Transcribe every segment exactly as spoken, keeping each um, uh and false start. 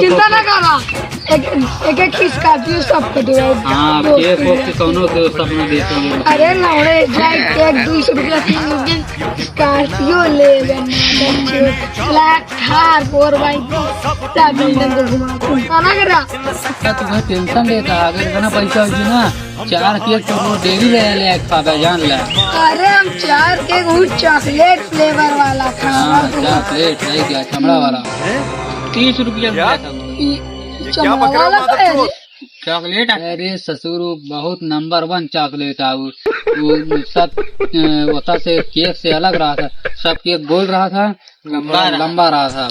चिंता ना करा, एक, एक, एक Scorpio सबको देवा। हाँ, केक ओक के कौनो के सपना देखे। अरे लौड़े, जाए एक दो सौ रुपया, तीन सौ रुपया Scorpio ले लेना, बच्चे। Black Thar, four by four, सब बिल्डिंग को घुमा दो। मना करा। का तुम्हें tension लेता है? अगर इतना पैसा हो ना, चार केक तो वो डेली ले, ले खाबे, जान ले। अरे हम चार केक वो chocolate flavor वाला खाबे। हाँ, chocolate रह गया, चमड़ा वाला। तीस रुपया दिया था। ई चमड़ा वाला का है जी? Chocolate? अरे ससुर, वो बहुत number one chocolate है वो। वो सब, अ, होता से केक से अलग रहा था, सब केक गोल रहा था। लंबा रहा। लंबा रहा था।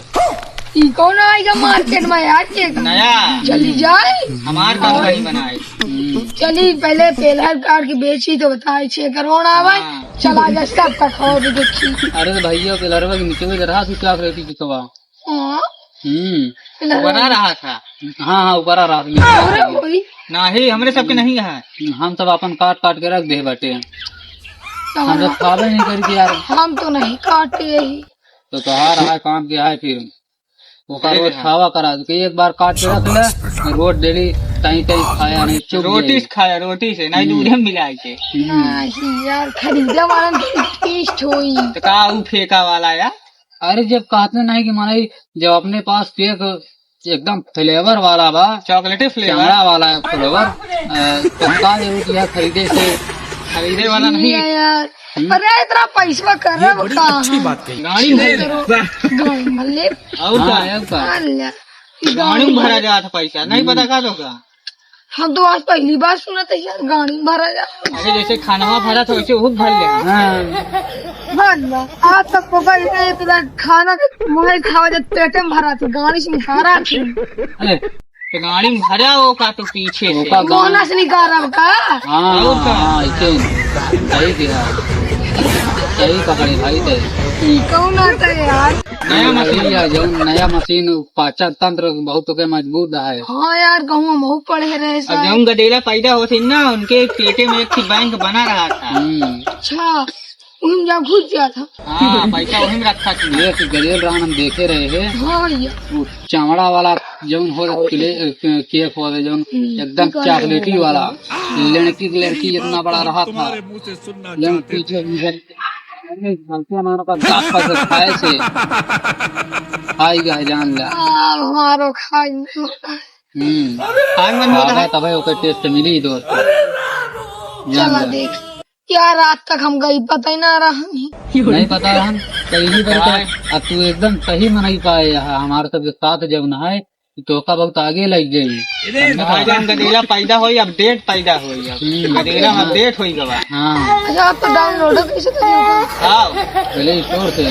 ई कौन आएगा market में यार, केक नया। चली जाए। हमार company बनाए। हम्म। चली पहले पेलहर काट के बेची तो बताए छे करोड़ आवे। हाँ। चला जा सबका खाओ भी देखी। अरे तो भैया पेलहरवा के नीचे में रहा थी chocolate की कवा। हाँ। हम्म। पेलहरवा बना रहा था। हाँ, हाँ, ऊपर आ रहा था। अरे वही। नहीं, हमरे सबके नहीं है। हम सब अपन काट काट के रख दे बाटे। तो हम हम लोग खाबे नहीं करी कि यार। हम तो नहीं काटे ही। तो तोहार है काम क्या है फिर? ओकर अरे रोज हाँ। खावा करा के एक बार काट के रख ले, रोज डेली टाइम टाइम खाया नहीं, चुप रोटी जाई। से खाया, रोटी से, नहीं हम्म। दूध में मिला के। हम्म। नहीं यार, खरीदे वाला के taste होई। तो का ऊ फेंका वाला यार? अरे जब कहते नहीं कि माने जब अपने पास केक एकदम flavor वाला बा, chocolate flavor। चमड़ा वाला flavor, अ, तो का जरूरत है खरीदे से? खरीदे वाला नहीं। ये यार, हम्म। अरे इतना पैसा करब का? अच्छी बात कही। गाड़ी में गाड़ी में ले। और हाँ, का? और का? अल्लाह। गाड़ी में भरा जात है पैसा, नहीं हम्म। पता का तो का? हम तो आज पहली बार सुनत है यार, गाड़ी में भरा जात है। अरे जैसे खानवा भरा था वैसे वो भर ले। हाँ। भर ला। आज तक को भाई ये तो खाना के मुँह खावा जब पेटे में भरा थी, गाड़ी से भरा थी। अरे तो गाड़ी में भरा हो का तो पीछे से। ओका मोहना से निकाल रहा का? हाँ, और का? हाँ, ऐसे ही। सही किया। सही पकड़े भाई ते। ई कौन आता है यार? नया मशीन। या जौन नया मशीन पाचन तंत्र बहुत के मजबूत है। हाँ यार, कहूँ हम बहुत पढ़े रहे अब साहब। जौन गदेला पैदा होते ना, उनके पेटे में एक ठे बैंक बना रहा था। हम्म। अच्छा, उनमें जा घुस गया था। हाँ, पैसा वहीं में रखा था। ये कि गदेल रहन हम देखे रहे हैं। हाँ भैया। वो चामड़ा वाला जौन हो प्ले, केक हो जौन हम्म, एकदम निकाल चॉकलेटी वाला, लड़की लड़की इतना बड़ा रहा था। जौन पीछे गलतियां मानो का गाप पर से खाए से खाई गए जान ला। आ, हमारो खाई नहीं होता है। हम्म। खाए मन होता है। तबे ओकर टेस्ट मिली दोस्त। जान चला ला। देख। यार, आज तक हम गई पता ही ना रहा। नहीं पता रहन, पहली बार तो। अब तू एकदम सही मनई पाए यहाँ, हमारे सब साथ जब नहाए, तो का बहुत आगे लग गई। भाईजान, गदेला पैदा होई, update पैदा होई, अब हम्म। गदेला हाँ। Update होई गवा। हाँ। अच्छा, आप तो download कैसे करेंगे? हाँ। Play Store से।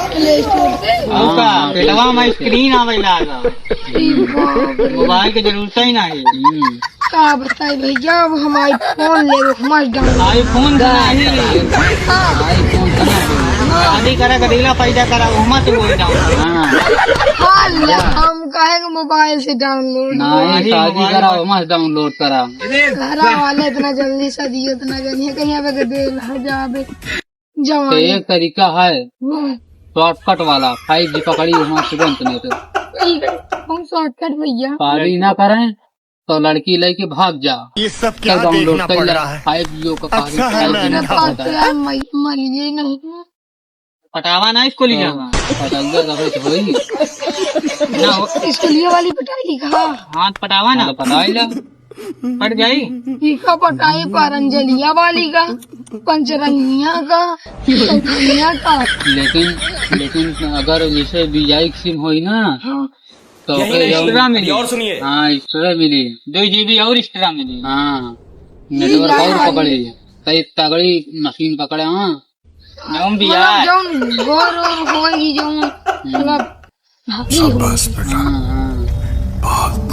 Play Store से? और का, हाँ, पेटवा में screen आवे लागा। अरे बाप रे। Mobile के जरूरत ही नहीं। हम्म। का बताई भैया, अब हम iPhone लेबे, मस्त download। iPhone से नहीं। हाँ। iPhone से ना बोल। शादी करा, गदेला पैदा करा, ओमा से बोल जाओ। हाँ। हाँ, ले, हम कहेंगे mobile से download। नहीं, नहीं, शादी mobile करा, पर। ओमा से download करा। घरा वाले इतना जल्दी शादी, इतना जल्दी कहीं अब गदेल हो जाबे। तो जवानी। एक तरीका है, हाँ। Shortcut वाला, five G पकड़ी, वहाँ तुरंत net। ठीक है, हम shortcut भैया। शादी ना करें, तो लड़की लेके भाग जा। ये सब क्या देखना पड़ रहा है? Five G का अच्छा है मैं अंधा हूँ। यार, मर, मर ये नहीं। पटावा ना इसको ले जावा। पटावा का कुछ होई? ना हो। इसको लिए वाली पटाई का? हाँ, पटावा ना। हाँ, तो पटाई ला। पट जाई। ई का पटाई, पारंजलिया वाली का, पंचरंगिया का, चौथनिया का। लेकिन, लेकिन अगर जैसे Vijay की SIM होई ना, हाँ। तो यही ओके, नहीं, जौन extra मिली। और सुनिए। हाँ, extra मिली। दो GB और extra मिली। हाँ, ये network और यार। पकड़े, कई तगड़ी machine पकड़े, हाँ। जौन भी मतलब यार। जौन गोर और होई, जौन हम्म। मतलब भारी होई। हाँ, हाँ।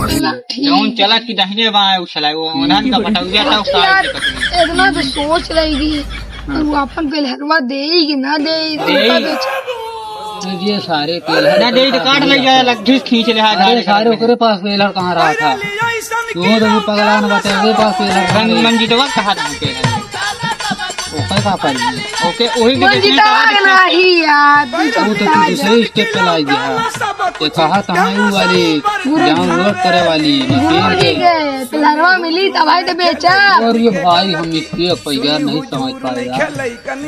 चला, ठीक। जौन चलत की दहिने बाएं उछलाए, वो उन्हन का पटौया था, वो यार, काहे के पकड़े? इतना तो सोच रही थी, हाँ। वो अपन पेलहरवा देई कि ना देई, देई। पता नहीं। ये सारे पेलहर ना देई तो काट ले जाए, लग घिस खींच ले, हाथ अरे, सारे ओकरे पास पेलहर कहाँ रहा था? तू तो पगला न बता, ओकरे पास पेलहर कहाँ रहा? मंजिटवा कहाँ था पेलहर? ओकर का पाई? ओके, वही के मन जिता के नहीं यार, वो तो तू दूसरे स्टेप पे लाई दिया। ये कहा तो है वो वाली डाउनलोड करे वाली मशीन गुरुजी के। के पिलरवा मिली तब भाई तो बेचा। और ये भाई हम इसलिए पैसा नहीं समझ पाए यार।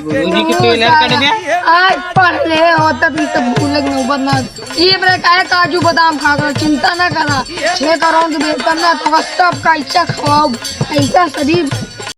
गुरुजी के पेलर कट गया। आज पढ़ ले हो तब ये सब भूले के नौबत ना। ये बरे काहे काजू बादाम खा कर चिंता ना करा। छह करोड़ के वेतन ना तो बस सब का इच्छा खवाओ। ऐसा शरीर